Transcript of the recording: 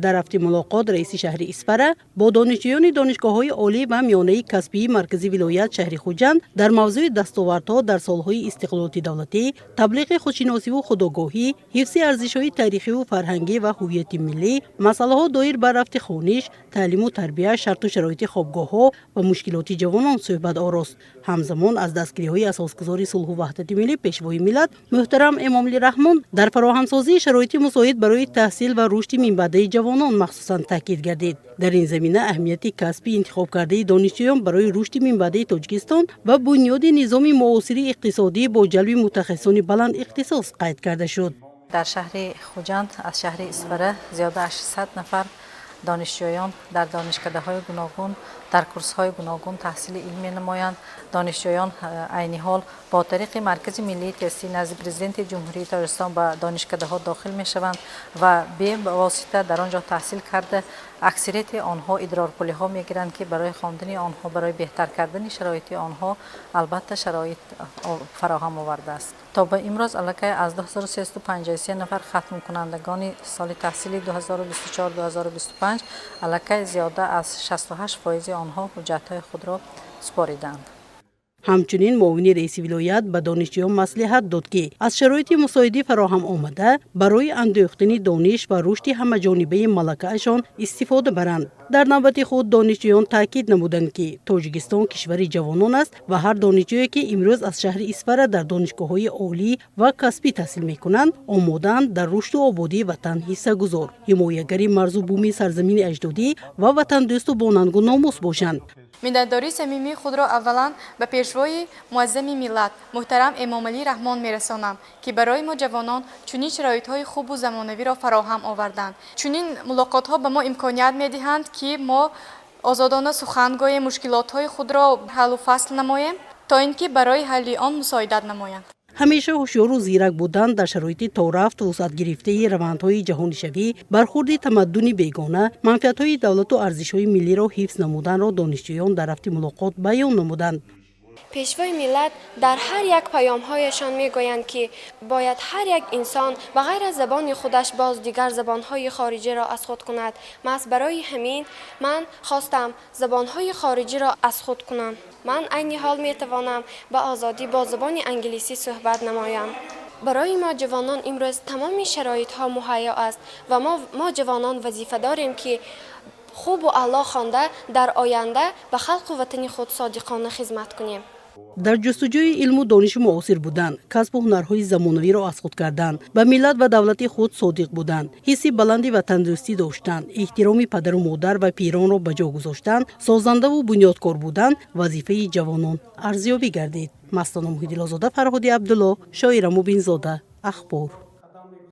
Дар рафти мулоқот раиси шаҳри Исфара бо донишҷӯёни донишгоҳҳои олӣ ва миёнаи касбии маркази вилоят, шаҳри Хуҷанд дар мавзӯи дастовардҳо дар солҳои истиқлолияти давлатӣ, таблиғи худшиносиву худогоҳӣ, ҳифзи арзишҳои таърихиву фарҳангӣ ва ҳуввияти миллӣ, масъалаҳо доир ба рафти хониш, таълиму тарбия, шарту шароити хобгоҳҳо ва мушкилоти ҷавонон суҳбат орост. Ҳамзамон аз дастгириҳои асосгузори сулҳу ваҳдати миллӣ, Пешвои миллат муҳтарам Эмомалӣ Раҳмон дар фароҳамсозии шароити мусоид барои таҳсил ва рушди минбаъдаи ҷавонон махсусан таъкид гардид. Дар ин замина аҳамияти касби интихобкардаи донишҷӯён барои рушди минбаъдаи Тоҷикистон ва бунёди низоми муосири иқтисодӣ бо ҷалби мутахассисони баланд ихтисос қайд карда шуд. Дар шаҳри Хуҷанд аз шаҳри Исфара зиёда аз 600 нафар донишҷӯён дар донишкадаҳои гуногун, дар курсҳои гуногун таҳсили илм менамоянд. Донишҷӯён айни ҳол бо тариқи Маркази миллии тестӣ назди Президенти Ҷумҳурии Тоҷикистон ба донишкадаҳо дохил мешаванд ва бевосита дар он ҷо таҳсил карда, аксарияти онҳо идрорпулиҳо мегиранд, ки барои хондани онҳо, барои беҳтар кардани шароити онҳо албатта шароит фароҳам овардааст. То ба имрӯз аллакай аз 2353 нафар хатмкунандагони соли таҳсили 2024-2025 аллакай зиёда аз 68 фоизи онҳо ҳуҷҷатҳои худро супориданд. Ҳамчунин муовини раиси вилоят ба донишҷӯён маслиҳат дод, ки аз шароити мусоидӣ фароҳам омада барои андӯхтани дониш ва рушди ҳамаҷонибаи малакаашон истифода баранд. Дар навбати худ донишҷӯён таъкид намуданд, ки Тоҷикистон кишвари ҷавонон аст ва ҳар донишҷӯе, ки имрӯз аз шаҳри Исфара дар донишгоҳҳои олӣ ва касбӣ таҳсил мекунанд, омодаанд дар рушду ободии ватан ҳиссагузор, ҳимоягари марзу буми сарзамини аҷдодӣ ва ватандӯсту бонангу номус бошанд. Миннатдории самимии худро аввалан ба Пешвои муаззами миллат муҳтарам Эмомалӣ Раҳмон мерасонам, ки барои мо ҷавонон чунин шароитҳои хубу замонавиро фароҳам оварданд. Чунин мулоқотҳо ба мо имконият медиҳанд, ки мо озодона сухан гӯем, мушкилотҳои худро ҳаллу фасл намоем, то ин ки барои ҳалли он мусоидат намоянд. Ҳамеша ҳушёру зирак будан дар шароити торафт вусъатгирифтаи равандҳои ҷаҳонишавӣ, бархурди тамаддуни бегона, манфиатҳои давлату арзишҳои миллиро ҳифз намуданро донишҷӯён дар рафти мулоқот баён намуданд. Пешвои миллат дар ҳар як паёмҳояшон мегӯянд, ки бояд ҳар як инсон ба ғайр аз забони худаш боз дигар забонҳои хориҷиро аз худ кунад. Маҳз барои ҳамин ман хостам забонҳои хориҷиро аз худ кунам. Ман айни ҳол метавонам ба озодӣ бо забони англисӣ суҳбат намоям. Барои мо ҷавонон имрӯз тамоми шароитҳо муҳайё аст ва мо ҷавонон вазифа дорем, ки хубу аъло хонда, дар оянда ба халқу ватани худ содиқона хизмат кунем. Дар ҷустуҷӯи илму дониши муосир будан, касбу ҳунарҳои замонавиро аз худ кардан, ба миллат ва давлати худ содиқ будан, ҳисси баланди ватандӯстӣ доштан, эҳтироми падару модар ва пиронро ба ҷо гузоштан, созандаву бунёдкор будан вазифаи ҷавонон арзёбӣ гардид. Мастона Муҳиддилозода, Фарҳоди Абдулло, Шоира Мубинзода, Ахбор.